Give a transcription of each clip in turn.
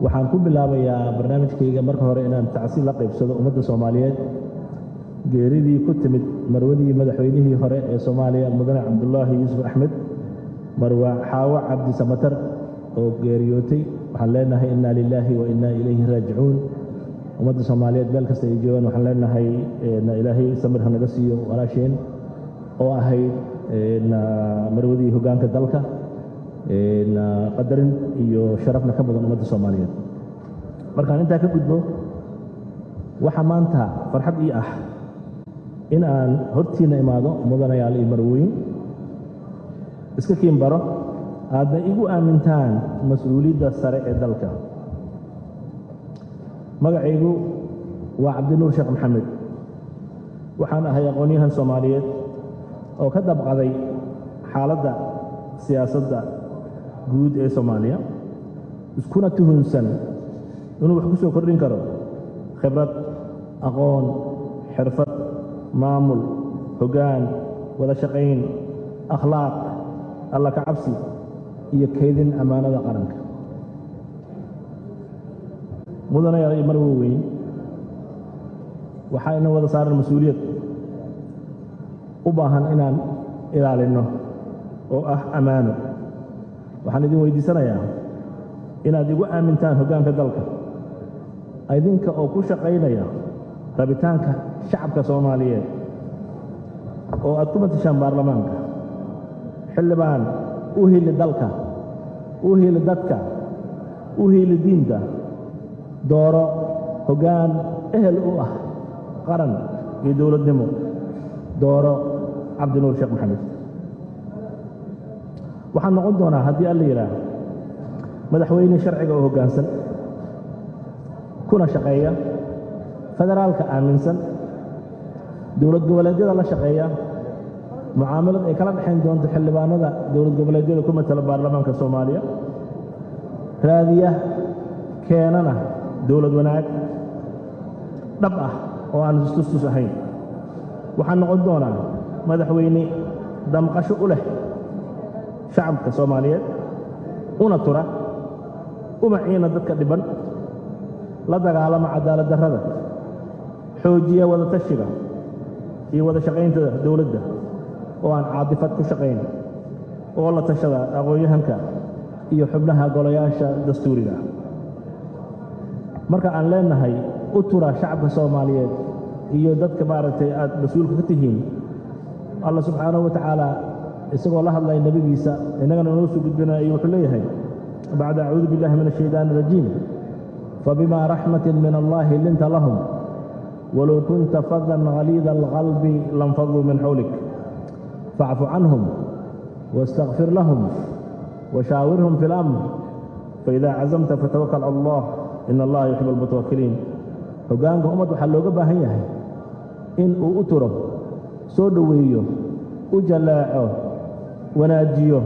Waxaan ku bilaabayaa barnaamijkayga marka hore inaan tacsi la qaybsado ummadda Soomaaliyeed geeridii ku timid marwadii madaxweynihii hore ee Soomaaliya, Mudane Cabdulaahi Yuusuf Axmed, Marwa Xaawo Cabdi Samatar, oo geeriyootay. Waxaan leenahay inna lilaahi wa inna ilayhi raajicuun. Ummadda Soomaaliyeed meel kasta ay joogaan waxaan leenahay Ilaahay samir ha naga siiyo walaasheen oo ahayd marwadii hoggaanka dalka, qadarin iyo sharafna ka mudan ummadda Soomaaliyeed. Markaan intaa ka gudbo, waxaa maanta farxad ii ah in aan hortiinna imaado, mudanayaal iyo marwooyin, iska kiin baro, aadna igu aamintaan mas-uuliyadda sare ee dalka. Magacaygu waa Cabdinuur Sheekh Maxamed. Waxaan ahay aqoon-yahan Soomaaliyeed oo ka dabqaday xaaladda siyaasadda guud ee Soomaaliya, iskuna tuhunsan inuu wax ku soo kordhin karo khibrad, aqoon, xirfad, maamul, hoggaan, wada shaqayn, akhlaaq, Alla ka cabsi iyo kaydin ammaanada qaranka. Mudanayaal iyo marwo weyn, waxaa ina wada saaran mas-uuliyad u baahan inaan ilaalinno oo ah ammaano. Waxaan idin weydiisanayaa inaad igu aamintaan hoggaanka dalka, idinka oo ku shaqaynaya rabitaanka shacabka Soomaaliyeed oo aad ku matashaan baarlamaanka. Xildhibaan, u hili dalka, u hili dadka, u hili diinta. Dooro hoggaan ehel u ah qaran iyo dowladnimo. Dooro Cabdinuur Sheekh Maxamed. Waxaan noqon doonaa, haddii Alla yidhaah, madaxweyne sharciga oo hoggaansan kuna shaqeeya, federaalka aaminsan, dowlad goboleedyada la shaqeeya, mucaamalad ay kala dhexayn doonto xildhibaanada dowlad goboleedyada ku matala baarlamaanka Soomaaliya, raadiya keenana dowlad wanaag dhab ah oo aan istustus ahayn. Waxaan noqon doonaa madaxweyne damqasho u leh shacabka Soomaaliyeed, una tura, uma ciina dadka dhiban, la dagaalama cadaalad darrada, xoojiya wada tashiga iyo wada shaqaynta dowladda oo aan caadifad ku shaqayn, oo la tashada aqoon-yahanka iyo xubnaha golayaasha dastuuriga. Marka aan leenahay u tura shacabka Soomaaliyeed iyo dadka maaragtay aad mas-uulka ka tihiin, Alla subxaanahu wa tacaala isagoo la hadlaya nebigiisa, innagana noo soo gudbinaya, iyo wuxuu leeyahay bacda acuudu billahi min ashaydaani arajiim: fabima raxmatin min Allahi linta lahum walow kunta fadan galiida alqalbi lanfaduu min xawlik facfu canhum wastakfir lahum washaawirhum fi اlamr faida cazamta fatawakal cala Allah, in Allaha yuxib almutawakkiliin. Hoggaanka ummad waxaa looga baahan yahay in uu u turo, soo dhoweeyo, u jalaaco, wanaajiyo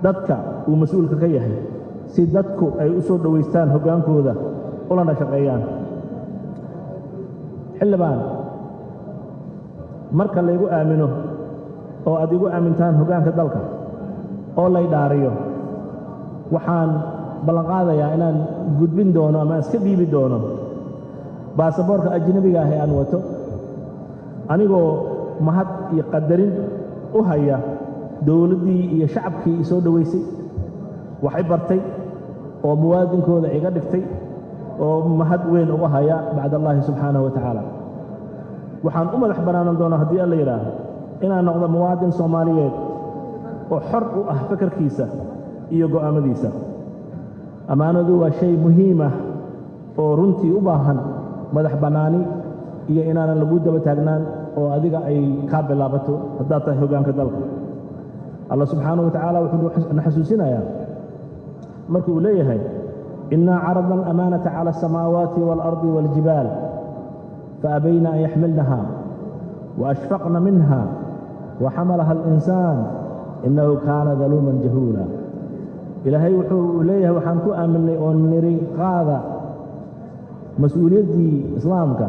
dadka uu mas-uulka ka yahay, si dadku ay u soo dhowaystaan hoggaankooda ulana shaqeeyaan. Xildhibaan, marka laygu aamino oo aad igu aamintaan hoggaanka dalka oo lay dhaariyo, waxaan ballanqaadayaa inaan gudbin doono ama iska dhiibi doono baasaboorka ajnabiga ah ee aan wato, anigoo mahad iyo qadarin u haya dowladdii iyo shacabkii i soo dhowaysay, wax i bartay oo muwaadinkooda iga dhigtay, oo mahad weyn uga haya bacd Allaahi subxaanahu wa tacaala. Waxaan u madax bannaanan doonaa, haddii Alla yidhaaho, inaan noqdo muwaadin Soomaaliyeed oo xor u ah fekerkiisa iyo go'aammadiisa. Ammaanadu waa shay muhiim ah oo runtii u baahan madax bannaani iyo inaanan lagu daba taagnaan oo adiga ay kaa bilaabato haddaad tahay hoggaanka dalka. Alla subxaanahu wa tacaala wuxuu na xasuusinayaa marka uu leeyahay: innaa caradna alamaanata cala asamaawaati waalardi waaljibaal faabayna an yaxmilnaha waashfaqna minha waxamalaha alinsaan innahu kaana daluuman jahuula. Ilaahay wuxuu leeyahay: waxaan ku aaminay oo niri qaada mas-uuliyaddii islaamka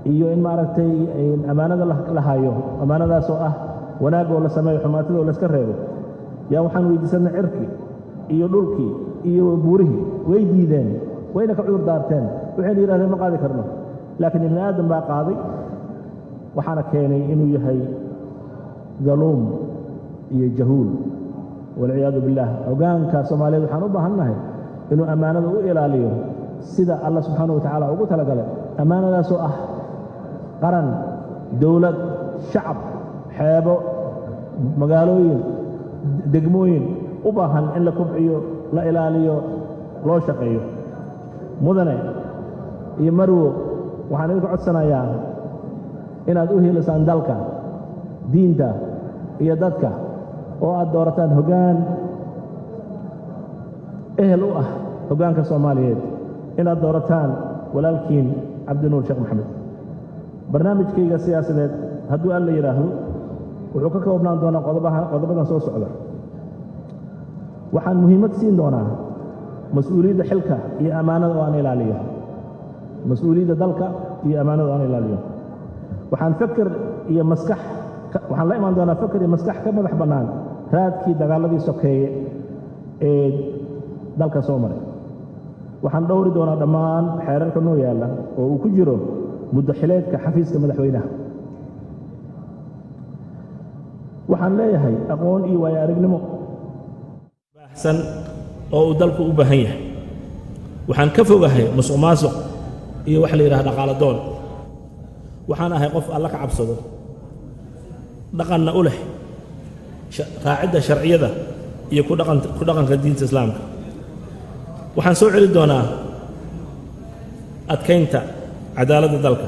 iyo in maaragtay ammaanada la hayo, ammaanadaasoo ah wanaag oo la sameeyo, xumaatida oo layska reebo. Yaa waxaan weydiisanay cirki iyo dhulkii iyo buurihii. Way diideen, wayna ka cudur daarteen, waxayna yidhahdeen ma qaadi karno, laakiin ibni aadam baa qaaday. Waxaana keenay inuu yahay daluum iyo jahuul, walciyaadu billaah. Hoggaanka Soomaaliyeed waxaan u baahannahay inuu ammaanada u ilaaliyo sida Alla subxaana wa tacaala ugu talagalay, ammaanadaasoo ah qaran, dowlad, shacab, xeebo, magaalooyin, degmooyin u baahan in la kobciyo, la ilaaliyo, loo shaqeeyo. Mudane iyo marwo, waxaan idinka codsanayaa inaad u hiilisaan dalka, diinta iyo dadka oo aad doorataan hoggaan ehel u ah hoggaanka Soomaaliyeed, inaad doorataan walaalkiin Cabdinuur Sheekh Maxamed. Barnaamijkayga siyaasadeed, hadduu Alla yidhaahdo, wuxuu ka koobnaan doonaa qodobadan soo socda. Waxaan muhiimad siin doonaa mas-uuliyadda xilka iyo ammaanada oo aan ilaaliyo, mas-uuliyadda dalka iyo ammaanada oo aan ilaaliyo. Waxaan feker iyo maskax, waxaan la imaan doonaa feker iyo maskax ka madax bannaan raadkii dagaaladii sokeeye ee dalka soo maray. Waxaan dhowri doonaa dhammaan xeerarka noo yaalla oo uu ku jiro muddo xileedka xafiiska madaxweynaha. Waxaan leeyahay aqoon iyo waayo aragnimo baahsan oo uu dalku u baahan yahay. Waxaan ka fogahay musuq maasuq iyo waxa la yidhaha dhaqaalo doon. Waxaan ahay qof Alla ka cabsado, dhaqanna u leh raacidda sharciyada iyo ku dhaqanka diinta Islaamka. Waxaan soo celi doonaa adkaynta cadaaladda dalka,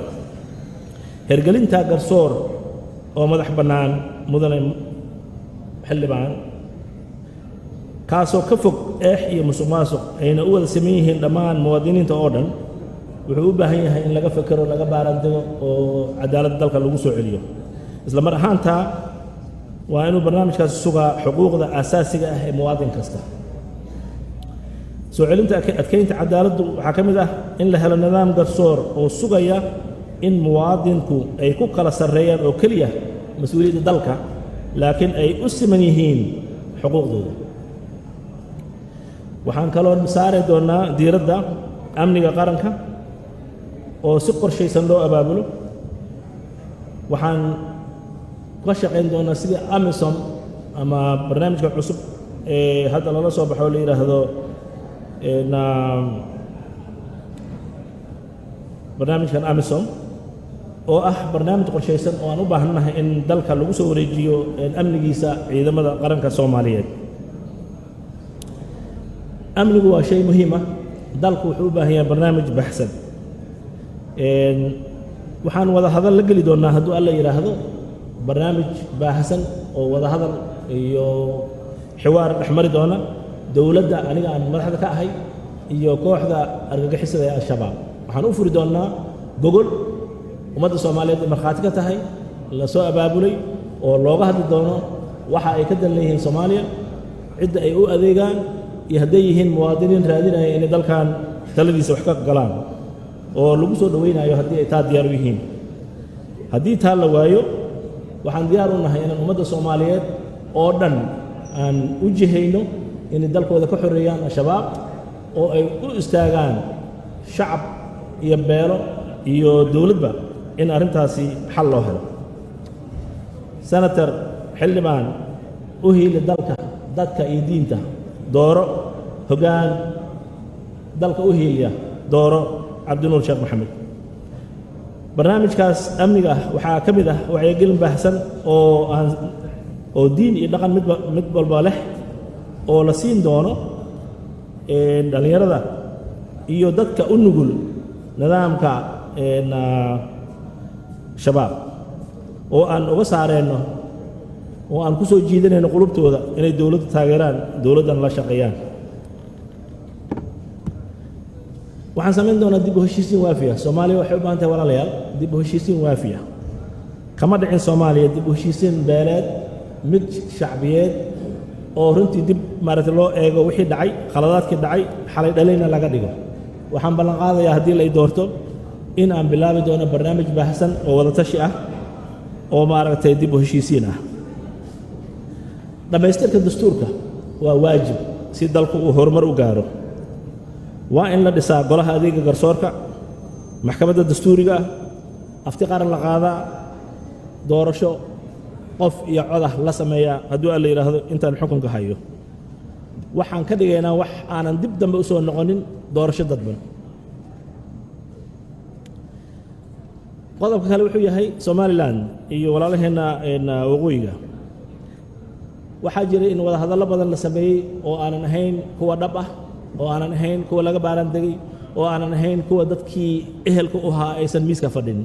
hergelinta garsoor oo madax bannaan, mudane xildhibaan, kaasoo ka fog eex iyo musuq maasuq, ayna u wada saman yihiin dhammaan muwaadiniinta oo dhan. Wuxuu u baahan yahay in laga fekero, laga baarandego oo cadaaladda dalka lagu soo celiyo. Isla mar ahaantaa waa inuu barnaamijkaasi sugaa xuquuqda aasaasiga ah ee muwaadin kasta. Soo celinta adkaynta cadaaladdu waxaa ka mid ah in la helo nidaam garsoor oo sugaya in muwaadinku ay ku kala sarreeyaan oo keliya mas-uuliyadda dalka, laakiin ay u siman yihiin xuquuqdooda. Waxaan kaloo saari doonnaa diiradda amniga qaranka oo si qorshaysan loo abaabulo. Waxaan ka shaqayn doonaa sidii AMISOM ama barnaamijka cusub ee hadda lala soo baxo la yidhaahdo barnaamijkan AMISOM, oo ah barnaamij qorshaysan oo aan u baahannahay in dalka lagu soo wareejiyo amnigiisa ciidamada qaranka Soomaaliyeed. Amnigu waa shay muhiim ah. Dalku wuxuu u baahan yahay barnaamij baxsan. Waxaan wada hadal la geli doonnaa, hadduu Alla yidhaahdo, barnaamij baahsan oo wada hadal iyo xiwaar dhex mari doona dowladda aniga aan madaxda ka ahay iyo kooxda argagixisada ee Al-Shabaab. Waxaan u furi doonnaa gogol ummadda Soomaaliyeed ay markhaati ka tahay, la soo abaabulay oo looga hadli doono waxa ay ka dan leeyihiin Soomaaliya, cidda ay u adeegaan iyo hadday yihiin muwaadiniin raadinaya inay dalkan taladiisa wax ka galaan, oo lagu soo dhowaynayo haddii ay taa diyaar u yihiin. Haddii taa la waayo, waxaan diyaar u nahay inaan ummadda Soomaaliyeed oo dhan aan u jihayno inay dalkooda ka xoreeyaan Al-Shabaab oo ay u istaagaan shacab iyo beelo iyo dowladba in arrintaasi xal loo helo. Senator, xildhibaan, u hiili dalka, dadka iyo diinta. Dooro hoggaan dalka u hiiliya. Dooro Cabdinuur Sheekh Maxamed. Barnaamijkaas amniga ah waxaa ka mid ah wacyigelin baahsan oo aan oo diin iyo dhaqan midba mid walba leh oo la siin doono dhallinyarada iyo dadka u nugul nidaamka Shabaab, oo aan uga saareenno oo aan ku soo jiidanayno qulubtooda inay dowladda taageeraan, dowladdan la shaqeeyaan. Waxaan samayn doonaa dib u heshiisiin waafiya. Soomaaliya waxay u baahan tahay, walaalayaal, dib u heshiisiin waafiya. Kama dhicin Soomaaliya dib u heshiisiin beeleed, mid shacbiyeed oo runtii dib maaragtay loo eego wixii dhacay, khaladaadkii dhacay, xalay dhalayna laga dhigo. Waxaan ballan qaadayaa, haddii la i doorto, in aan bilaabi doono barnaamij baahsan oo wadatashi ah oo maaragtay dib u heshiisiin ah. Dhammaystirka dastuurka waa waajib si dalku uu horumar u gaaro. Waa in la dhisaa golaha adeega garsoorka, maxkamadda dastuuriga ah, afti qaran la qaadaa, doorasho qof iyo codah la sameeyaa hadduu Alla yidhaahdo intaan xukunka hayo. Waxaan ka dhigaynaa wax aanan dib dambe u soo noqonin doorasho dadban. Qodobka kale wuxuu yahay Somalilan iyo walaalaheenna waqooyiga. Waxaa jiray in wadahadallo badan la sameeyey oo aanan ahayn kuwa dhab ah, oo aanan ahayn kuwa laga baaran degay, oo aanan ahayn kuwa dadkii ehelka u ahaa aysan miiska fadhin.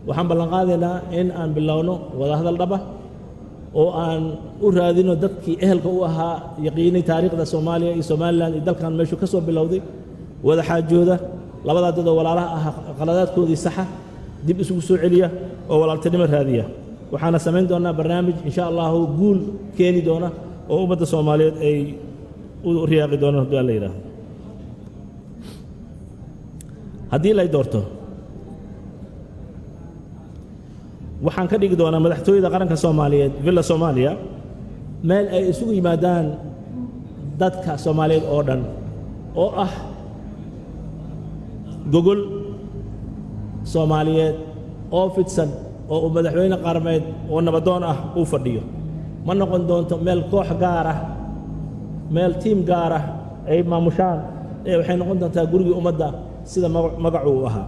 Waxaan ballan qaadaynaa in aan bilowno wadahadal dhab ah oo aan u raadino dadkii ehelka u ahaa, yaqiinay taariikhda Soomaaliya iyo Somalilan iyo dalkan meeshuu ka soo bilowday, wada xaajooda labadaa dadoo walaalaha ahaa, qaladaadkoodii saxa, dib isugu soo celiya oo walaaltinimo raadiya. Waxaana samayn doonnaa barnaamij insha Allahu guul keeni doona oo ummadda Soomaaliyeed ay u riyaaqi doonaan hadduu Alla yidhaahdo. Haddii lay doorto, waxaan ka dhigi doonaa madaxtooyada qaranka Soomaaliyeed, Villa Soomaaliya, meel ay isugu yimaadaan dadka Soomaaliyeed oo dhan, oo ah gogol Soomaaliyeed oo fidsan oo uu madaxweyne qarmeed oo nabadoon ah uu fadhiyo. Ma noqon doonto meel koox gaar ah, meel tiim gaar ah ay maamushaan, ee waxay noqon doontaa gurigii ummadda sida magacu uu ahaa.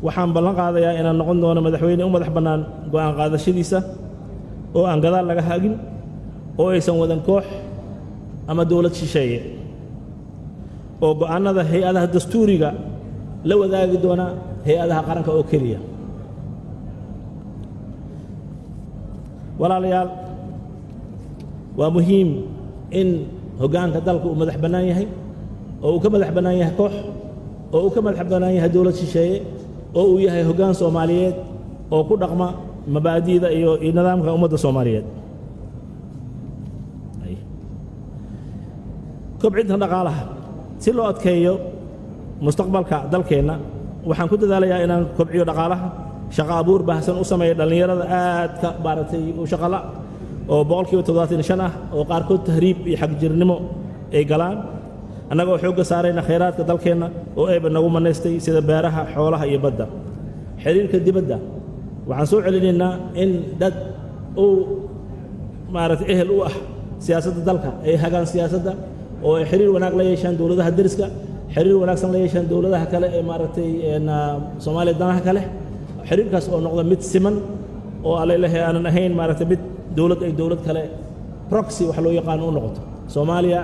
Waxaan ballan qaadayaa inaan noqon doono madaxweyne u madax bannaan go'aan qaadashadiisa, oo aan gadaal laga hagin, oo aysan wadan koox ama dowlad shisheeye, oo go'aannada hay-adaha dastuuriga la wadaagi doona hay-adaha qaranka oo keliya. Walaalayaal, waa muhiim in hoggaanka dalka uu madax bannaan yahay, oo uu ka madax bannaan yahay koox, oo uu ka madax bannaan yahay dowlad shisheeye, oo uu yahay hoggaan Soomaaliyeed oo ku dhaqma mabaadi'da iyo nidaamka ummadda Soomaaliyeed. Kobcinta dhaqaalaha si loo adkeeyo mustaqbalka dalkeenna, waxaan ku dadaalayaa inaan kobciyo dhaqaalaha, shaqo abuur baahsan u sameeya dhallinyarada aadka maaragtay u shaqala oo 75% ah, oo qaarkood tahriib iyo xagjirnimo ay galaan, annagoo xoogga saarayna khayraadka dalkeenna oo eeba nagu manaystay, sida beeraha, xoolaha iyo badda. Xiriirka dibadda waxaan soo celinaynaa in dad uu maaragtay ehel u ah siyaasadda dalka ay hagaan siyaasadda, oo ay xiriir wanaag la yeeshaan dowladaha deriska, xiriir wanaagsan la yeeshaan dowladaha kale ee maaragtay Soomaaliya danaha kale, xiriirkaas oo noqda mid siman oo alalehe aanan ahayn maaragtay mid dowlad ay dowlad kale proxy wax loo yaqaano u noqoto. Soomaaliya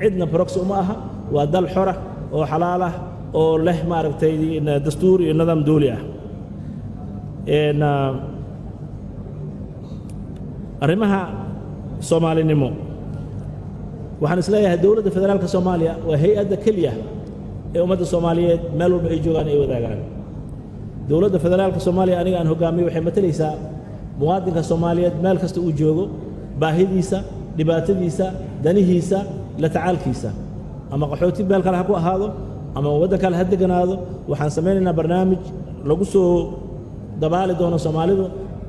cidna proxy uma aha, waa dal xora oo xalaal ah oo leh maaragtay dastuur iyo nidaam dawli ah. Arrimaha Soomaalinimo, waxaan isleeyahay dowladda federaalka Soomaaliya waa hay-adda keliya ee ummadda Soomaaliyeed meel walba ay joogaan ay wadaagaan. Dowladda federaalka Soomaaliya aniga aan hogaamiyo waxay matalaysaa muwaadinka Soomaaliyeed meel kasta uu joogo, baahidiisa, dhibaatadiisa, danihiisa, la tacaalkiisa, ama qaxooti meel kale ha ku ahaado ama waddan kale ha deganaado. Waxaan samaynaynaa barnaamij lagu soo dabaali doono Soomaalidu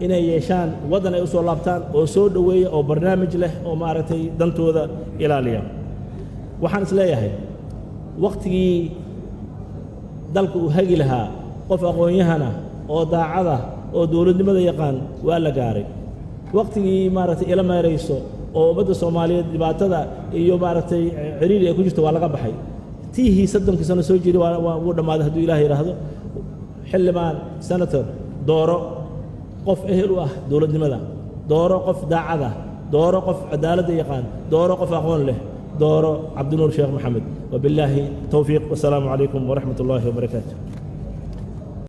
inay yeeshaan waddan ay u soo laabtaan oo soo dhoweeya oo barnaamij leh oo maaragtay dantooda ilaaliya. Waxaan is leeyahay wakhtigii dalka uu hagi lahaa qof aqoon-yahana oo daacada oo dowladnimada yaqaan waa la gaaray. Wakhtigii maaragtay ila meerayso oo ummadda Soomaaliyeed dhibaatada iyo maaragtay ciriiri ay ku jirto waa laga baxay. Tiihii 30kii sano soo jiray waa wuu dhammaaday hadduu Ilaah yidhaahdo. Xildhibaan, senator, dooro qof ehel u ah dowladnimada, dooro qof daacada, dooro qof cadaaladda yaqaan, dooro qof aqoon leh, dooro Cabdinuur Sheekh Maxamed. Wabillaahi towfiiq, wasalaamu calaykum waraxmat ullaahi wabarakaatu.